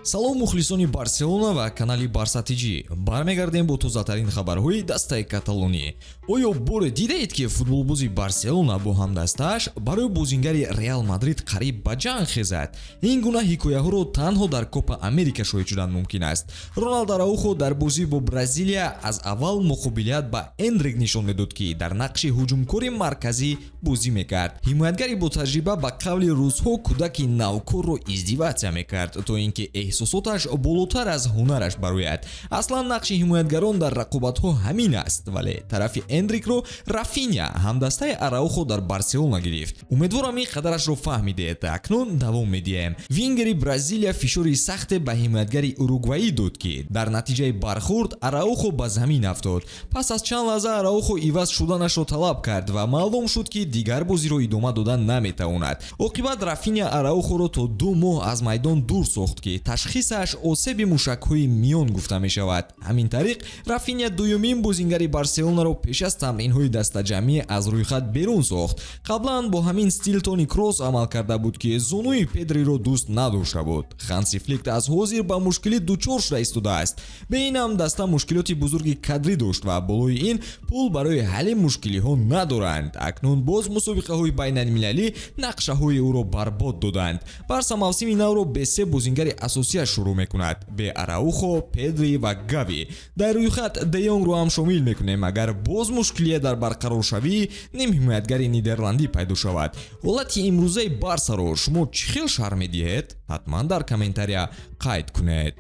Салом, мухлисони Барселона ва канали Барса ТЖ. Бармегардем бо тозатарин хабарҳои дастаи каталонӣ. Оё боре дидаед, ки футболбози Барселона бо ҳамдастааш барои бозингари Реал Мадрид қариб ба ҷанг хезад? Ин гуна ҳикояҳоро танҳо дар Копа Америка шоҳид шудан мумкин аст. Роналд Араухо дар бозӣ бо Бразилия аз аввал муқобилият ба Эндрик нишон медод, ки дар нақши ҳуҷумкори марказӣ бозӣ мекард. Ҳимоятгари ботаҷриба ба қавли русҳо кӯдаки навкорро издеваться мекард, то ин ки эҳсосоташ болотар аз ҳунараш барояд. Аслан нақши ҳимоятгарон дар рақобатҳо ҳамин аст, вале тарафи Эндрикро Рафиня, ҳамдастаи Араухо дар Барселона, гирифт. Умедворам, ин қадарашро фаҳмидед. Акнун давом медиҳем. Вингери Бразилия фишори сахте ба ҳимоятгари уругваӣ дод, ки дар натиҷаи бархӯрд Араухо ба замин афтод. Пас аз чанд лаҳза Араухо иваз шуданашро талаб кард ва маълум шуд, ки дигар бозиро идома додан наметавонад. Оқибат Рафиня Араухоро то 2 моҳ аз майдон дур сохт, ки ташхисаш осеби мушакҳои миён гуфта мешавад. Ҳамин тариқ Рафиня дуюмин бозингари Барселонаро пеш аз тамринҳои дастаҷамъӣ аз рӯйхат берун сохт. Қаблан бо ҳамин стил Тони Кросс амал карда буд, ки зонуи Педриро дӯст надошта буд. Ханси Флик аз ҳозир ба мушкилӣ дучор шуда истодааст. Бе ин ҳам даста мушкилоти бузурги кадрӣ дошт ва болои ин пул барои ҳалли мушкилиҳо надоранд. Акнун боз мусобиқаҳои байналмилалӣ нақшаҳои ӯро барбод доданд. Барса мавсими навро бе се бозингари асосияш шурӯъ мекунад: бе Араухо, Педри ва Гави. Дар рӯйхат Де Йонгро ҳам шомил мекунем, агар боз мушкилие дар барқароршавии нимҳимоятгари нидерландӣ пайдо шавад. Ҳолати имрӯзаи Барсаро шумо чӣ хел шарҳ медиҳед? Ҳатман дар комментария қайд кунед.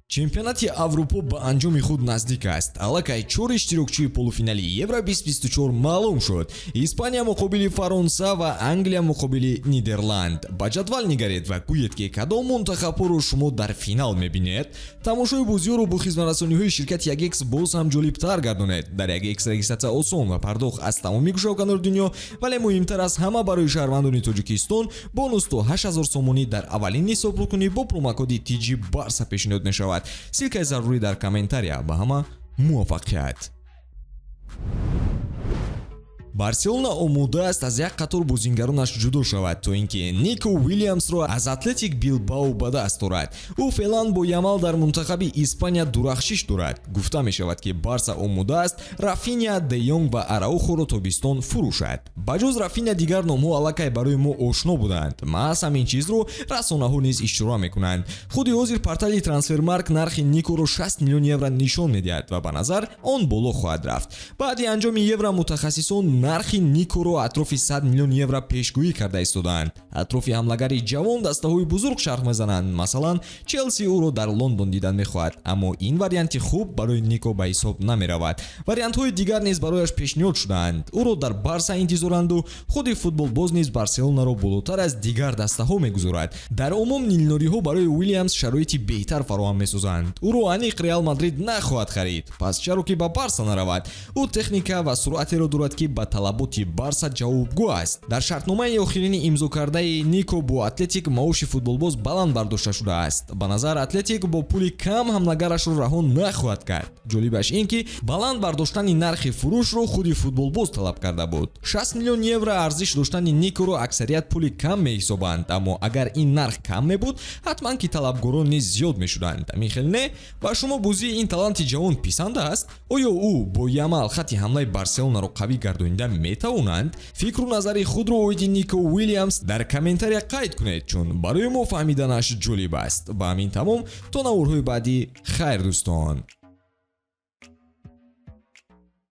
Чемпионати Аврупо ба анҷоми худ наздик аст. Аллакай чор иштирокчии полуфинали Евро 2024 маълум шуд: Испания муқобили Фаронса ва Англия муқобили Нидерланд. Ба ҷадвал нигаред ва гӯед, ки кадом мунтахабҳоро шумо дар финал мебинед. Тамошои бозиҳоро бо хизматрасониҳои ширкати Ягекс боз ҳам ҷолибтар гардонед. Дар Ягекс регистратсия осон ва пардохт аз тамоми гӯшаву дунё, вале муҳимтар аз ҳама, барои шаҳрвандони Тоҷикистон бонус то 8000 сомонӣ дар аввалин ҳисобпулкунӣ бо промокоди TG Барса пешниҳод мешавад. Ссылкаи зарурӣ дар комментария. Ба ҳама муваффақият! Барселона омода аст аз як қатор бозингаронаш ҷудо шавад, то ин ки Нико Уилямсро аз Атлетик Билбао ба даст орад. Ӯ феълан бо Ямал дар мунтахаби Испания дурахшиш дорад. Гуфта мешавад, ки Барса омода аст Рафиня, Де Йонг ва Араухоро тобистон фурӯшад. Ба ҷуз Рафиня дигар номҳо аллакай барои мо ошно буданд. Маҳз ҳамин чизро расонаҳо низ ишора мекунанд. Худи ҳозир портали Трансфермарк нархи Никоро 60 миллион евро нишон медиҳад ва ба назар он боло хоҳад рафт. Баъди анҷоми Евро мутахассисон нархи Никоро атрофи 100 миллион евро пешгӯӣ карда истодаанд. Атрофи ҳамлагари ҷавон дастаҳои бузург чарх мезананд. Масалан, Челси ӯро дар Лондон дидан мехоҳад, аммо ин варианти хуб барои Нико ба ҳисоб намеравад. Вариантҳои дигар низ барояш пешниҳод шудаанд. Ӯро дар Барса интизоранду худи футболбоз низ Барселонаро болотар аз дигар дастаҳо мегузорад. Дар умум нилнориҳо барои Уилямс шароити беҳтар фароҳам месозанд. Ӯро аниқ Реал Мадрид нахоҳад харид, пас чаро ки ба Барса наравад? Ӯ техника ва суръатеро дорад, ки ба талаботи Барса ҷавобгӯ аст. Дар шартномаи охирини имзокардаи Нико бо Атлетик маоши футболбоз баланд бардошта шудааст. Ба назар, Атлетик бо пули кам ҳамлагарашро раҳо нахоҳад кард. Ҷолибаш ин, ки баланд бардоштани нархи фурӯшро худи футболбоз талаб карда буд. 60 миллион евро арзиш доштани Никоро аксарият пули кам меҳисобанд, аммо агар ин нарх кам мебуд, ҳатман ки талабгорон низ зиёд мешуданд. Ҳамин хел, не? Ба шумо бозии ин таланти ҷавон писанд аст? Оё ӯ бо Ямал хатти ҳамлаи Барселонаро қавӣ гардонида метавонанд? Фикру назари худро оиди Нико Уилямс дар комментария қайд кунед, чун барои мо фаҳмиданаш ҷолиб аст. Ба ҳамин тамом. То наворҳои баъдӣ хайр, дӯстон.